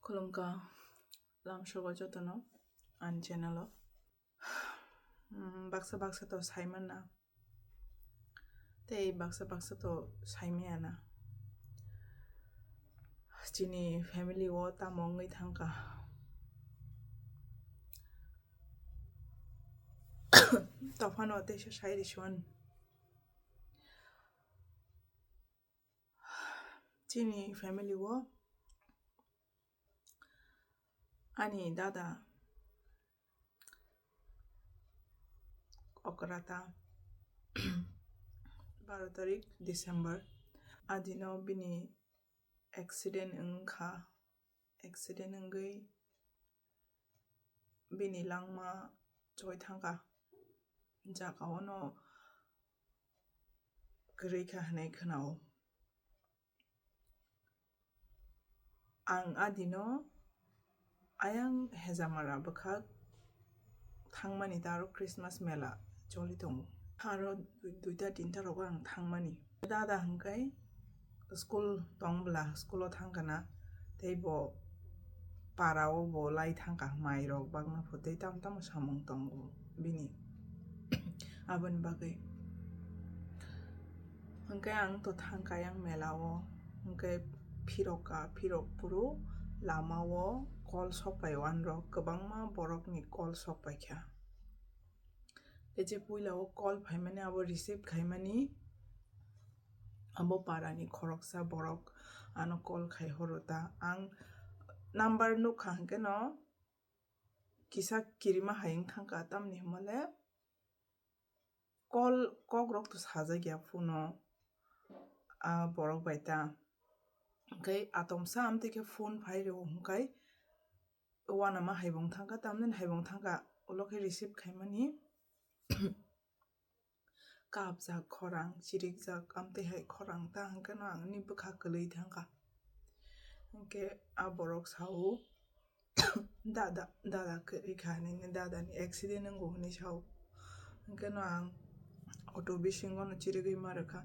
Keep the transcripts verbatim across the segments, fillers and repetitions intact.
Khulumkha lamsogo jotono ani channel o. Hmm, baksa baksa to saimanna. Tei baksa baksa to saimaya na. Chini family o tamo wngwi thangkha. Tophano teisa sai rison. Chini family o ani dada okrata baro tarik December. Adino bini accident wngkha. Accident wngwi bini langma choi thangkha. Jaga ono kwrwi kha hinwi khwnao. Ang adino ayang Hejamara bwkhak thangmani ta aro Christmas mela choli tongo. Aro dui-, duita tinta rogo ang thangmani. Dada hwnkhe school tong bwla, school o thangkha na, tei bo para o bo lai thangkha, mai rok bagna pho tei tamo tamo samung tongo bini. Aboni bagwi hwnkhe ang to thangkha yang mela o, hwnkhe phirok ka, phirok phuru lama o call sok pai o, anrok kwbangma borok ni call sok pai kha. Tei je puila o call phaimani abo receive khaimani, abo para ni khoroksa borok ano call khai horo ta. Ang number nukha hwnkhe no kisa kirima hai wng thangkha, tamni hwnmale call, kok rok to sajak ya phone o, a borok bai ta. Hwnkhe atomsa amtwi khe phone phai rwo hwnkhe uanama hai bo wng thangkha, tamni hai bo wng thangkha, ulo khe receive khaimani. Kapjak khorang, chirikjak, amtwi hai khorang ta hwnkhe no ang ni bwkha kwlwi thangkha. Hwnkhe a borok sao, "Dada, dada kwrwi kha," hinwi, "Dada ni accident wngo," hinwi sao. Hwnkhe no ang auto bisingo no chirigwi ma rwkha.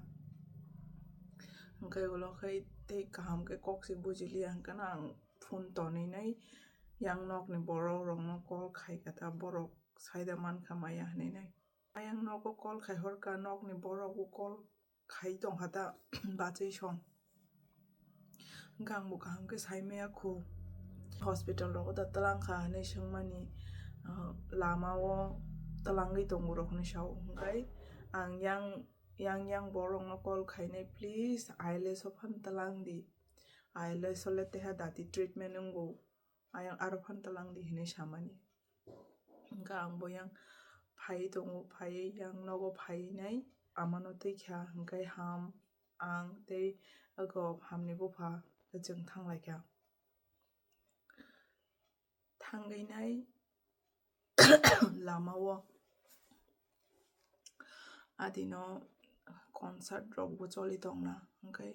Hwnkhe ulo khai tei kaham khe kok se bujiliya, hwnkhe no ang phone tonwi nai yang nok ni borok rok no call khai kha ta, borok saida mankha maya hinwi nai. Ayang nogo call khai horkha, nokni borok o call khai tongkha ta bachwi song. Hwnkhe ang bo kaham khe sai maya khu. Hospital rogo da twlang kha hinwi swngmani, ah, lama o twlangwi tongo rok hinwi sao. Hwnkhe ang yang, yang, yang borok no call khainai, "Please, I L S o phan twlang di. I L S o le teha dati treatment wngo." Ayang aro phan twlang di hinwi samani. Hwnkhe ang bo yang phai tongo, phai yang nogo phai nai amano twi kha, hwnkhe ham ang tei ogo hamni bupha chwng thang lai kha. Thangwi nai lama o adino concert rok bo choli tongna, hwnkhe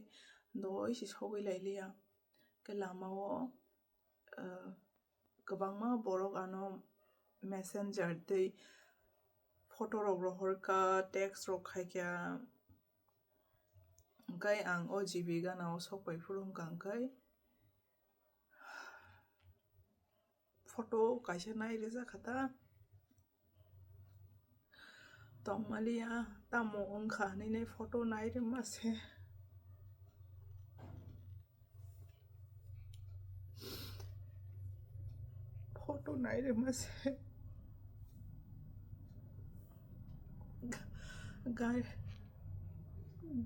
doi se sogwi lai liya. Khe lama o ah, kwbangma borok ano messenger tei photo rok rohor kha, text rok khai kha. Hwnkhe ang o G B gana o sok pai phuru wngkha, hwnkhe photo kaisa nai rijak kha ta. Tongmaliya, tamo wngkha hinwi photo nai rwma se. Photo nai rwma se. Ga-, gari,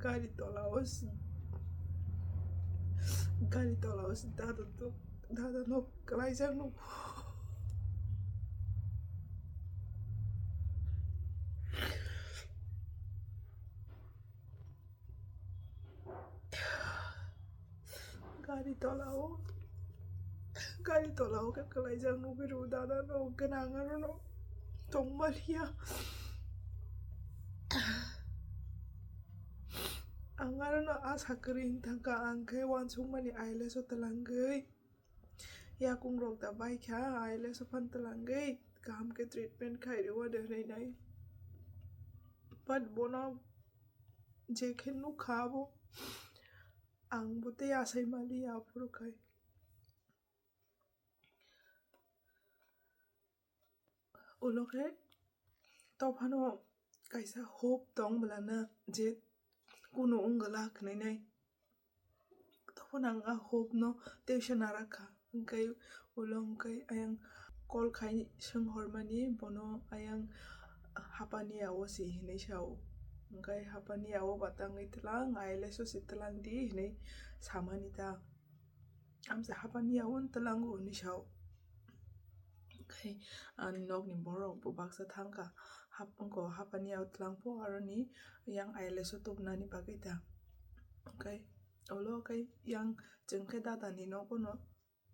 gari tola o se, gari tola o se dada to, dada no kwlaijak no. Gari tola o, gari tola o khe kwlaijak nugwi rw dada no, hwnkhe no ang aro no tongmaliya. Ang aro no asa kwrwi wng thangkha, ang khe uansukmani I L S o twlangwi. Yakung rok da bai kha, I L S o phan twlangwi kaham khe treatment khai rw de hinwi nai. But bono je khe nukha abo, ang bo tei asai maliya aphuru khai. Ulo khe tophano kaisa hope tong bwlana je kunu wngwla khwnainai. Tophano ang a hope no teisa narakha. Hwnkhe ulo hwnkhe ayang call khai swng hormani bono ayang hapani yago si hinwi sao. Hwnkhe hapani yago ba tangwi twlang, I L S o si twlang di hinwi samani ta. Amsa hapani yago twlango hinwi sao. Khai ani nokni borok bo baksa thangkha. Hap-, wngkha hapani yago twlangpo aroni yang I L S o tubunani bagwi ta. Khai ulo khai yang chwng khe dadani nogo no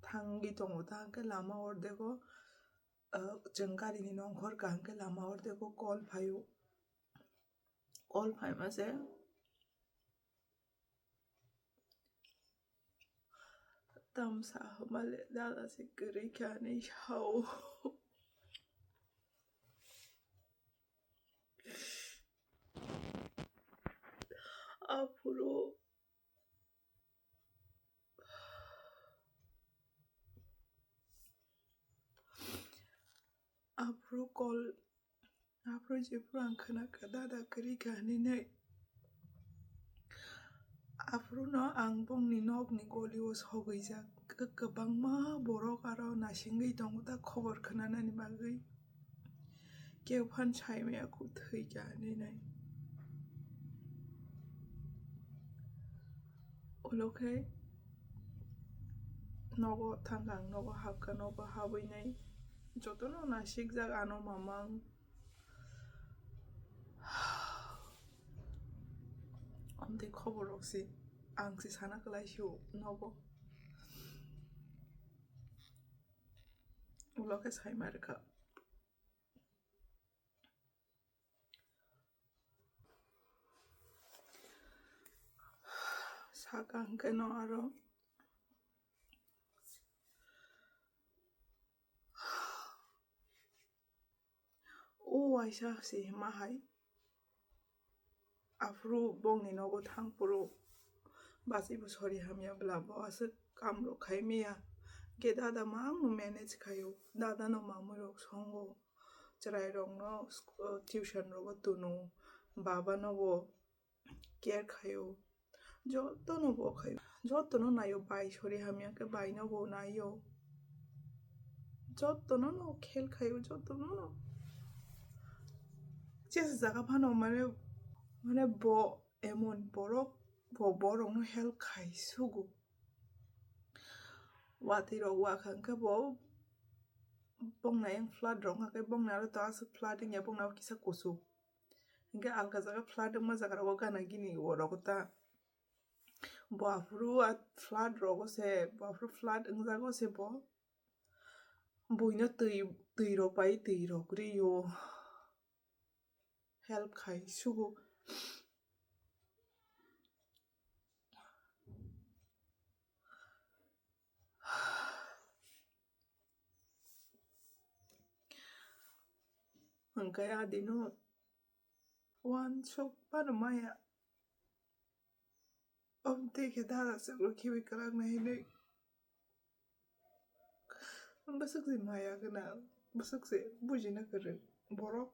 thangwi tongo ta, hwnkhe lama ordego, ah, chwng garini nongkhor ka hwnkhe lama ordego call phaio. Call phaima se tamsa hwnmale dada se kwrwi kha hinwi sao. Aphuru, aphuru call Aphuru jephuru ang khwnakha dada kwrwi kha hinwi. Aphuru no ang bongni nokni golio sogwijak. Kwbangma borok aro nasingwi tongo ta khobor khwnanani bagwi. Keu phan saimaya kho thwi kha hinwi. Ulo khe nogo thangkha ang, nogo hapkha, nogo habwi nai jotono nasikjak ano mamang. Amtwi khobor rok se ang se sana kwlai sio nogo. Ulo khe saima rwkha. Saka hwnkhe no aro o waisa se hima hai. Aphuru bongni nogo thang phuru bachai bo sori hamya bwla bo aswk kam rok khai maya. Hwnkhe dada ma ang no manage khaio, dada no mamui rok songo, chwrai rok no sku-, tuition rogo tuno, baba no bo care khaio, jotono bo khaio, jotono naio, bai sori hamya khe bai no bo naio, jotono no khel khaio, jotono no jesa jaga phano mane, mane bo emon borok bo borok no help khai sugo. Watwi rok wakha hwnkhe bo bongna yang flood rok wngkha khe bongna aro to aswk flood wngya, bongna bo kisa kuchuk. Hwnkhe alka jaga flood wngma jaga rogo gana gini o rogo ta. Bo aphuru a flood rogo se, bo aphuru flood wngjago se bo. Buino twi, twi rok bai twi rok rio. Help khai sugo. Hwnkhe adino uansuk phano maya. Omo twi khe dada chwngno khibi kwlak nai hinwi. Bwswk se maya gwnang, bwswk se bujina kwrwng borok.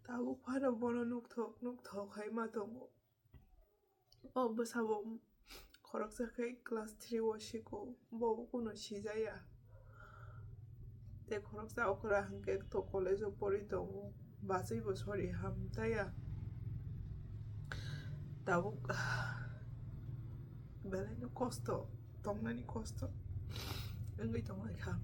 Tabuk phano bono nukthok nukthok hai ma tongo. O bwsabo khoroksa khe class three o siko, bo kunu sijaya. Tei khoroksa okra hwnkhe to college o pori tongo, bachai bo sori hamtaya. Tabuk belai no kosto, tongnani kosto wngwi tonglaikha.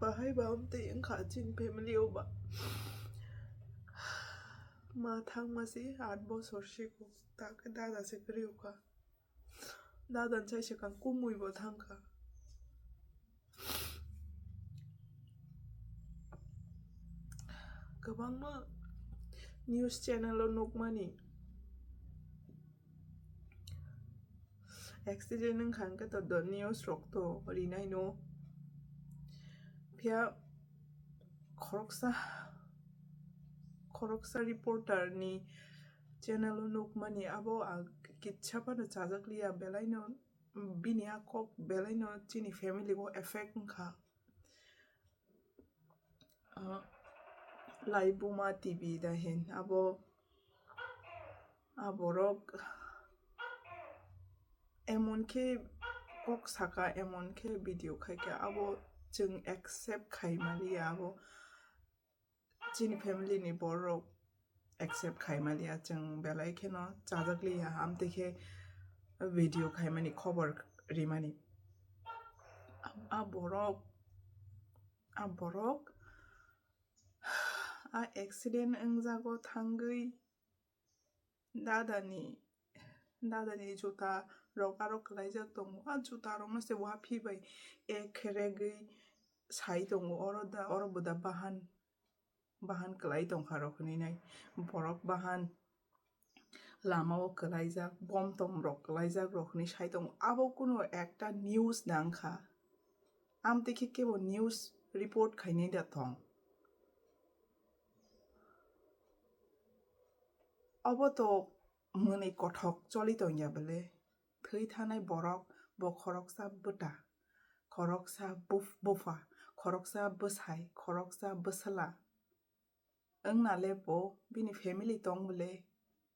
Bahai ba amtwi wngkha chini family o ba. Ma thangma se aat bosor siko, ta khe dada se kwrwi kha. Dada ni chai swkang kumui bo thangkha. Kwbangma news channel o nukmani, Accident wngkha hwnkhe to do news rok to rinai no. Phiya khoroksa, khoroksa reporter ni channel o nukmani abo ang kitsa phano chajak liya, belai no bini a kok belai no chini family o effect wngkha. Ah, Laibuma T V da hin abo, a borok emon khe kok saka, emon khe video khaikha, abo chwng accept khai maliya, abo chini family ni borok accept khai maliya, chwng belai kheno chajak liya, amtwi khe video khaimani khobor rimani. A borok, a borok a accident wngjago thangwi dadani, dadani juta rok aro kwlaijak tongo. A juta rokno se waphi bai ek kheregwi sai tongo. Oro da, oro bo da bahan, bahan kwlai tongkha rok hinwi nai. Borok bahan lama o kwlaijak, bom tom rok kwlaijak rok hinwi sai tongo. Abo kuno ekta news nang kha. Amtwi khe kebo news report khainai da tong. Obo to mwnwi kothok choli tongya bele. Thwi thanai borok bo khoroksa bwta, khoroksa buf-, bupha, khoroksa bwsai, khoroksa bwsala. Wngna le bo bini family tong bele,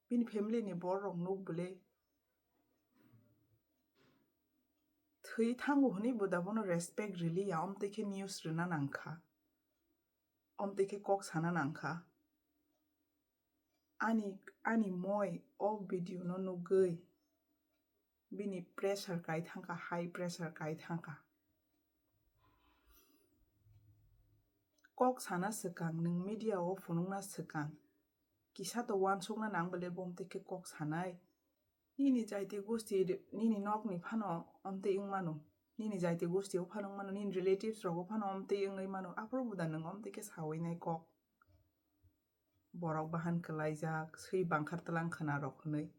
bini family ni borok nuk bele. Thwi thango hwnwi bo da bono respect riliya, omtwi khe news rwna nang kha. Omtwi khe kok sana nang kha. Ani, ani moi o video no nugwi bini pressure kai thangkha, high pressure kai thangkha. Kok sana swkang, nwng media o phunukna swkang, kisa to uansukna nang bole bo omtwi khe kok sanai. Nini jaiti gusti, nini nokni phano omtwi wng mano, nini jaiti gusti o phano wng mano, nini relatives rogo phano omtwi wngwi mano, aphuru bo da nwng omtwi khe sawi nai kok. Borok bahan kwlaijak, swi bangkhar tlang khna rok hwnwi.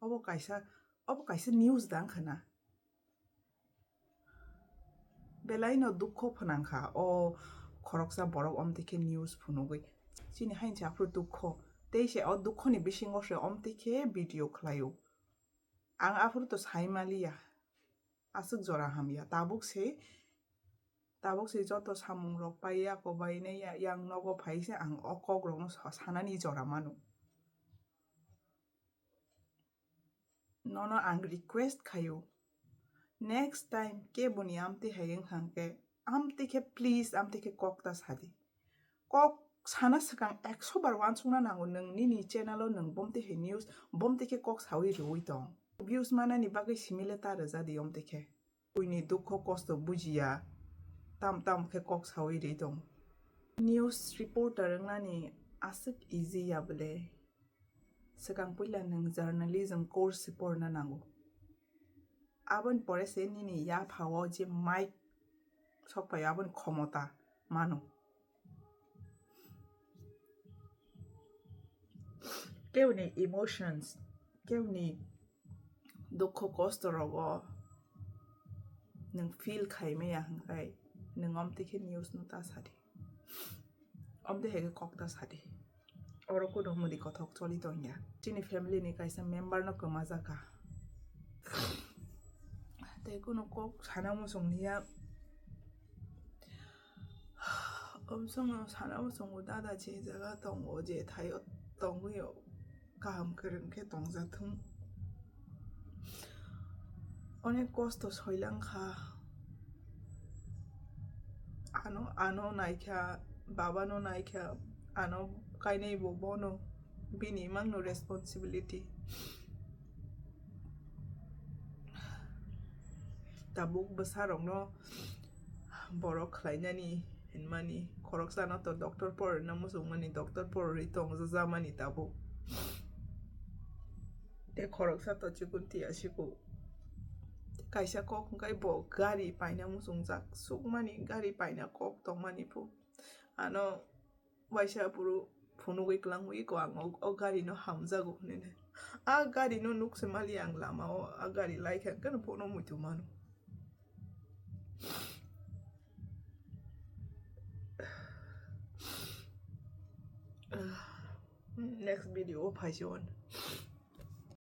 Obo kaisa, obo kaisa news dang khna. Belai no dukho phnang kha o khoroksa borok omtwi khe news phunugwi. Chini haini se aphuru dukho. Tei se o dukhoni bisingo se omtwi khe video khlaio. Ang aphuru to sai maliya. Aswk jora hamya. Tabuk se, tabuk se joto samung rok pai ya, kobai nai ya, yang nogo phai se ang o kok rok no sa-, sanani jora mano. Nono ang request khaio, next time keboni amtwi hai wngkha hwnkhe, amtwi khe please, amtwi khe kok ta sadi. Kok sana swkang ekso bar uansukna nango, nwng nini channel o nwng bomtwi hai news, bomtwi khe kok sawi rwui tong. Views manani bagwi simi le ta rwja di omtwi khe. Buini dukho kosto bujiya, tam tam khe kok sawi ri tong. News reporter wngnani aswk easy ya bwle? Swkang puila nwng journalism course se porna nango. Aboni pore se nini yaphao je mic sokphaio, aboni khomota mano. Keboni emotions, keboni dukho kosto rogo nwng feel khai maya hwnkhe nwng omtwi khe news no ta sadi. Omtwi hai khe kok ta sadi. Oro kuno mudi kothok choli tongya. Chini family ni kaisa member no kwma jakha. Tei kuno kok sana muchung niya. Omsongo sana muchungo dada je jaga tongo, je thaio tongwi o kaham kwrwng khe tongjathung. Onek kosto soilang kha. Ano, ano naikha, babano naikha, ano kainai bo bono, bini imangno responsibility. Tabuk bwsarokno borok khlainani hinmani, khoroksano to doctor porna muchungmani, doctor porwi tongjamani tabuk. Tei khoroksa to chikun tiya siku. Kaisa kok hwnkhe bo gari paina muchungjak, sukmani gari paina kok tongmani phu. Ano waisa aphuru phunugwi kwlangwi ko ang o, o gari no hamjago hinwi. A gari no nuk se mali ang lama o, a gari lai khe kano phone no muitu mano. Next video o phaisi on.